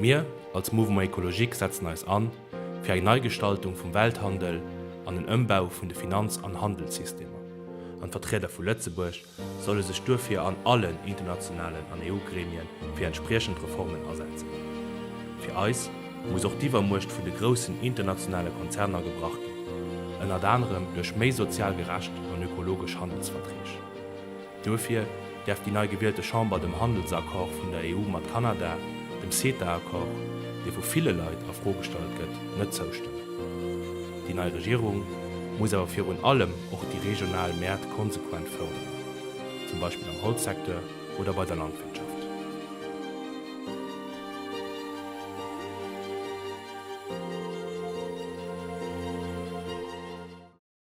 Mir als Mouvement Ecologique setzen eis an fir eng Neigestaltung vum Welthandel an en Ëmbau vun de Finanz an Handelssystemer. An d'Vertrieder vu Lëtzebuerg solle sech duerfir an allen internationalen an EU-Gremien fir entspriechend Reformen asetzen. Fir eis muss och d'Iwwermuecht vun de groussen internationale Konzerner gebrach ginn, ënnert anerem duerch méi sozial gerecht an ökologesch Handelsverträg. Duerfir däerf déi nei gewielte Chamber dem Handelsaccord vun der EU mat Kanada, dem CETA-Accord, dee vu ville Leit a Fro gestallt gëtt, net zoustëmmen. Déi nei Regierung muss awer virun allem och déi regional Mäert konsequent fërderen, zum Beispill am Holzsecteur oder bei der Landwirtschaft.